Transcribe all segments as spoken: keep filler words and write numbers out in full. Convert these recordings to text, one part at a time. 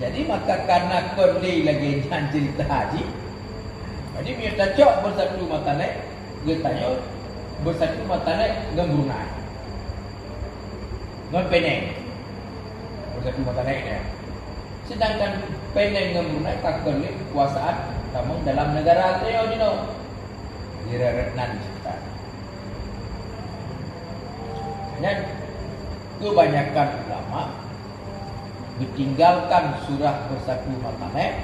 Jadi maka karena kon lé lagée nyan ceurita jih, jadi meunyoe tacok Bersatu Matanek, geutanyoe Bersatu Matanek ngon Brunei. Ngon Penang. Bersatu Matanek nyan. Sedangkan Penang ngon Brunei ka kon lé kekuasaan tamong dalam negara teunoe jinoe. Di Raratnan ceurita. Nyan, kebanyakan ulama geutinggalkan surah Bersatu Matanek,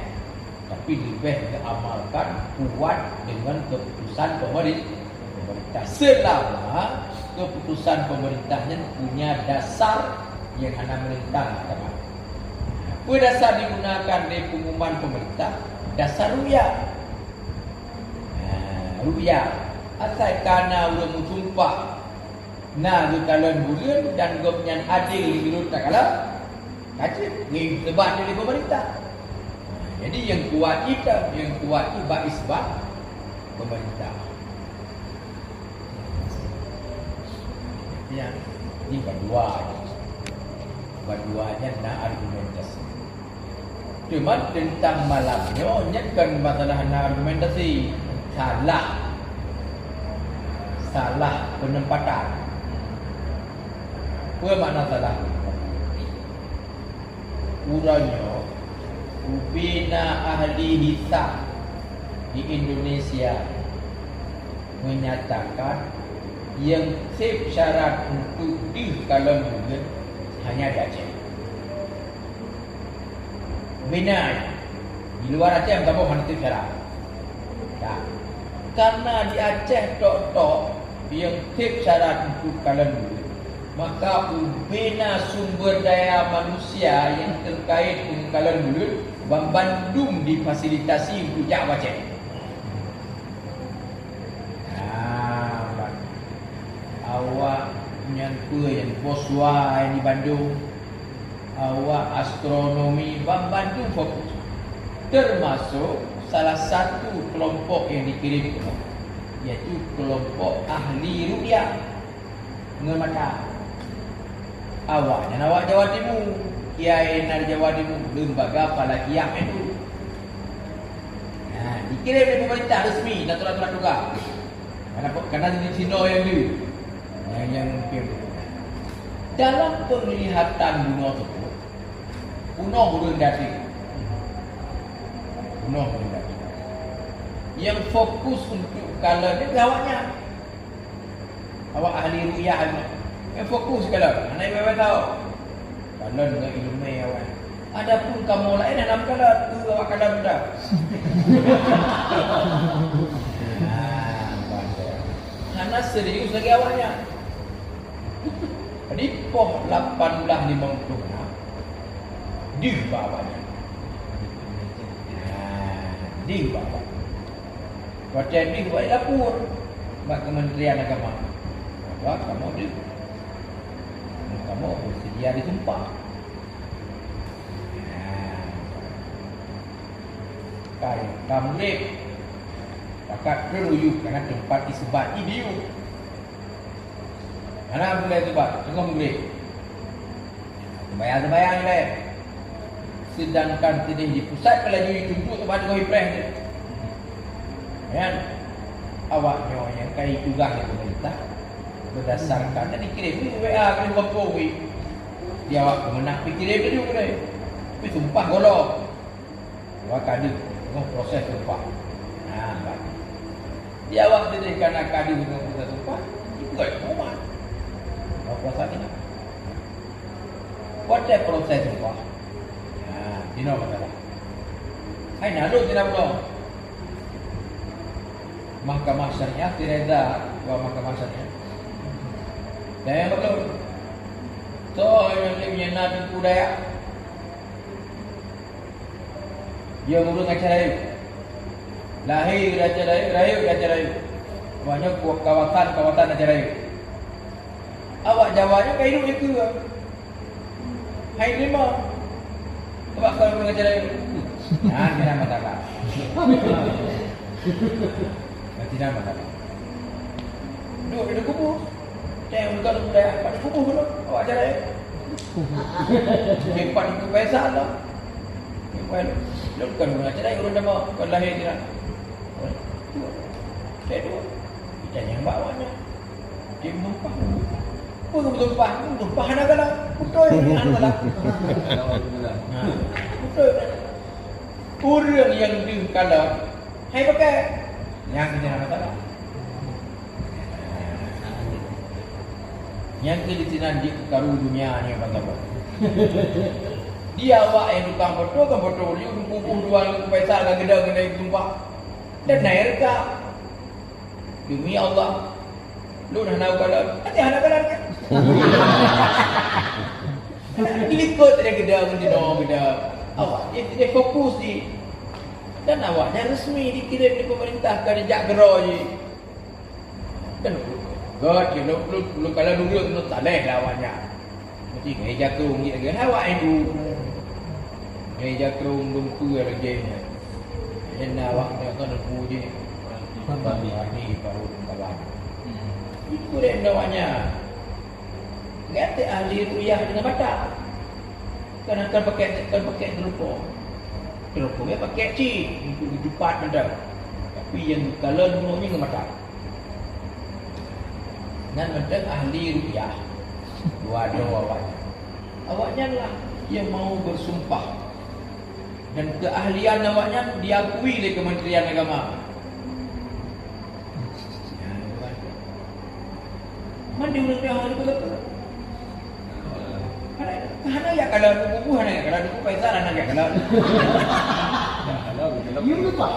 tapi leubeh geuamalkan kuat deungon keputusan pemerintah. Selama keputusan pemerintah nyan punya dasar nyang hana menentang agama. Peue dasar digunakan lé pengumuman pemerintah? Dasar ru'yah. Nah, ru'yah. Asai ka na ureuëng meusumpah na geukalon buleuen dan gobnyan adil meunurot takalon, ka jeuet geusebat lé pemerintah. Jadi nyang kuat jih, nyang kuat jih bak isbat pemerintah. Ya, ini berdua aja. Berdua aja na argumentasi. Cuma tentang malam nyoe, nyan kon masalah na argumentasi. Salah. Salah penempatan. Apa makna salah? Uroe nyoe, ubena ahli hisab di Indonesia menyatakan yang syarat untuk deuh kalon buleuen hanya di Aceh. Bina di luar Aceh meusaboh hana teusyara. Dah. Karena di Aceh tok-tok yang teusyara untuk kalon buleuen, maka ubena sumber daya manusia yang terkait dengan kalon buleuen ban bandum difasilitasi untuk jak u Aceh. Nah, awak nyan peue nyan boswa di Bandung. Awak astronomi ban bandum fokus, termasuk salah satu kelompok yang dikirim ke, yaitu kelompok ahli ru'yah ngon mata. Awak nyan awak Jawa Timur, kiai na di Jawa Timur, lembaga falakiyah itu. Nah, dikirim dari pemerintah resmi, naturalisasi tugas. Karena karena di sinoe yang di yang yang mungkin dalam penglihatan bunoe tersebut, bunoe ureuëng datang. Bunoe ureuëng datang. Yang fokus untuk kalon ni awaknya. Awak ahli ru'yah ni. Yang fokus kalon. Anak ibu tahu. Kalon dengan ilmu awak. Adapun kamu lain dalam kalon, tu awak kalon dah. Nah, hana serius lagi awaknya. Jadi poh lapan belas lima puluh enam deuh bak awaknya. Nah, deuh bak awaknya. Watée deuh bak lapor bak Kementerian Agama. Bahwa kamu di kamu bersedia disumpah. Nah, kai kamu deh. Pakat teruyuk karena tempat isbat di biu. Karena boleh tu bak tengah murid. Sembahyang-sembahyang je. Sedangkan sedih di pusat kalau jadi tunjuk tempat tengah ipreh je. Kan? Awak nyoe yang kai tugas dari pemerintah berdasarkan dan dikirim di W A ke kampung ni. Di awak pemenang dikirim dulu ke. Tapi sumpah golok. Awak kadu tengah proses sumpah. Nah, baik. Di awak sedih karena kadu tengah proses sumpah, dibuat pengumuman. Baru puasa ni. Watée proses sumpah. Nah, dino masalah. Hai naluk tidak belum. Mahkamah Syariah tidak ada. Dua Mahkamah Syariah. Dan yang betul. So, yang ni punya nak tipu daya. Dia ureuëng Aceh Rayeuk. Lahé di Aceh Rayeuk, rayeuk di Aceh Rayeuk. Awaknyan kawasan-kawasan Aceh Rayeuk. Awak Jawa nyan ka hidup di keue. Hai terima. Sebab kau ureuëng Aceh Rayeuk. Nah, kena masalah. Kena masalah. Duduk di kubur. Tengok muka tu budaya, pat di kubur tu. Awak Aceh Rayeuk. Mungkin pat di kubur biasa lah. Wah, lôn kon ureueng cerai, ureueng deungo, kon lahé cerai. Wah, tu. Saya tu. Kita nyang bawa nya. Dia menumpah. Apa menumpah? Menumpah hana galak. Betul, hana galak. Ha, betul. Ureueng nyang deuh kalon, hai pakai. Nyang keu nyan hana galak. Nyang keu di sinan jeuet karu dunia nyoe bangga. Di awak nyang tukang foto, kan foto liu, kubu dua, kubu pesa, ka geda, geda tumpah. Dan naik reka. Demi Allah, lôn hana kalon, hana kalon kan? Dilikot dia geda, geda, geda. Awak dia, dia fokus di, dan awaknya resmi dikirim di pemerintah, ka dijak keudroe jih. Kan, gèt, lôn, lôn, lôn kalon ureueng nyoe saleh lah awaknya. Mesti ngai jakrong jih lagèe awak N U. Ngai jakrong dum peue lagèe nyan. Nyan awak nyoe kan N U jih. Bani Faruk kawan. Itu dia awaknya. Nyan ahli ruqyah dengan mata. Kan, kan pakai, kan pakai telepon. Telepon dia pakai chip untuk dijupat mantap. Tapi nyang kalon bunoe nyoe ngon mata. Nyan mantap ahli ruqyah. Dua-dua awaknyan. Awaknyan lah yang mau bersumpah. Dan keahlian awaknyan diakui oleh Kementerian Agama. Mandi ureueng dia hana beutôi. Hana, hana jak kalon buku, hana jak kalon buku, Faisal hana jak kalon. You lupa.